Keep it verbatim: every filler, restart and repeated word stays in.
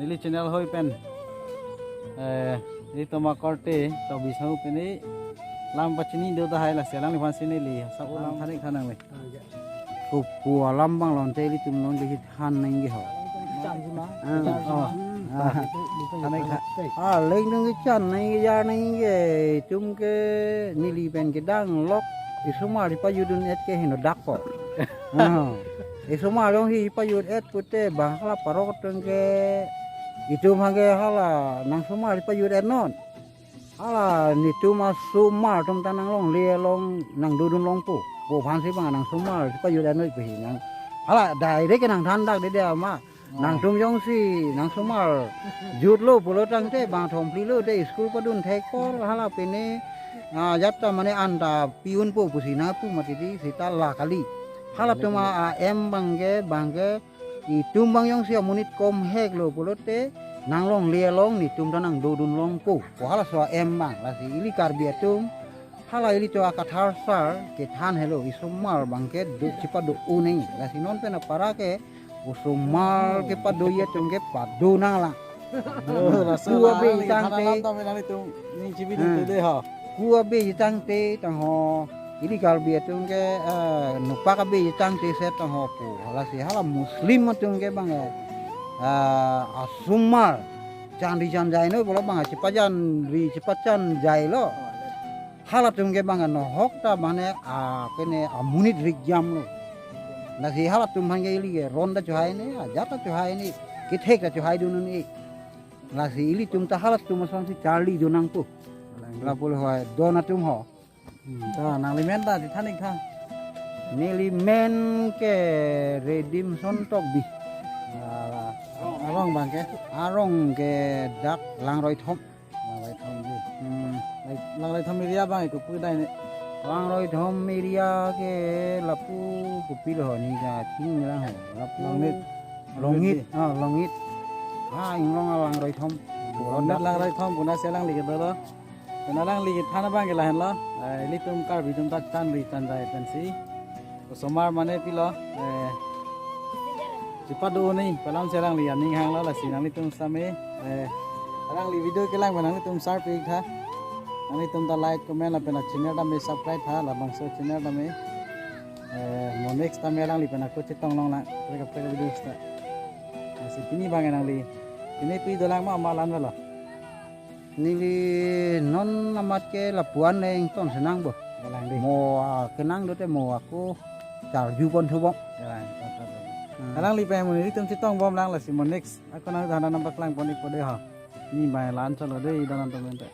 Neli channel hoi pen. Eh, ilitum akorte, Tokbi Sahu pen lam pachini do tahai, lasi alangliphan si neli sa ulam thanik thanang le. Kopu alam abang lonte ilitum non ke than nangji ho. Ah, oh. Ah, thanik tha-, ah, leng nang kechan nangji, jar nangji, itum ke neli pen kedang lok, isomar pajut un-et ke henodak ko. Ah, isomar jongsi pajut-et pute bang hala parok atum ke, itum abang ke hala nangsomar pajut-et non. Hala netum asomar atum ta nanglongle along nangdodun longpo pu aphan si bang nangsomar pajut-et noi pu hi nang. Hala direct ke nangthandak dede ama. Nangtum jongsi nangsomar jutlo pulo tangte bang thomphli lote school padun thek kor, hala pine, ah, jat ta mane anta pi unpo pusi nangpu mati di seta la kali. Halatum a, a-aim abang ke, abang ke itum abang jongsi amonit kom hek lo pulote nanglongle along netum ta nangdodun longpo pu halaso a-aim abang. Lasi ili Karbi atum, hala ilitum a-Kathar sar kethan helo, isomar abang ke do chepado un-e. Lasi non pen apara ke osomar kepado atum ke pado nanglang. Oh, laso ku abe alangli tangte than alam tame nanglitum ning chibi Hmm. dun de ho. Ku abe tangte tangho, ili Karbi atum ke, eh, nopak abe tangte se tangho pu. Lasi hala Muslim atum ke bang, eh, asomar chanri chanjai noi pulo bang, chepajanri chepachanjai lo. Halatum ke bang nohok ta mane, ah, kene amonit rik jam lo. Lasi halatum abang ke ili ke ron ta chohai ne, ajat ta chohai ne, kethek ta chohai dun ne. Lasi ilitum ta halatum asonsi charlidun nangpo. Lapulo hoi don atum ho. Hmm. Ta nangli men ta tithanik tha. Neli men ke Redimson Tokbi. Ah, arong abang ke? Arong ke dak Langroithom. Langroithom di. Hmm. Lang-, Langroithom area abang ke kopu dai ne? Langroithom area ke lapu kopilo ho, ne kachini lang ho. Lapu Longit. Longit, Longit di. Ah, Longit. Ah, inglong a Langroithom. Longit Langroithom pu na si alangli kedo lo. Pen alangli kethan abang ke lahenlo. Eh, ilitum Karbi atum ta chanri chanjai pensi osomar mane pilo, eh, chepado un-e pu alam si alangli aning hanglo, lasi nanglitum same, eh, alangli video kelang pen nanglitum share pi tha. Nanglitum ta like, comment lapen a-channel tame subscribe tha, labangso channel tame. Eh, mo next tame alangli pen ako chetong longlang kaprek kaprek video seta. Lasi pini abang nangli, pini pi dolang ma, ma la-an velo? Neli non amat ke lapu-an le ington senang bo. Galang di. Mo, ah, kenang dote mo ako charju pon thubom. Galang, galang. Hmm. Alangli pen mo nelitum chetong bomlang, lasi mo next ako nangthan nangpaklang pon-ikpo de ho. Pini abang la-an cholo de, don atum pen ta.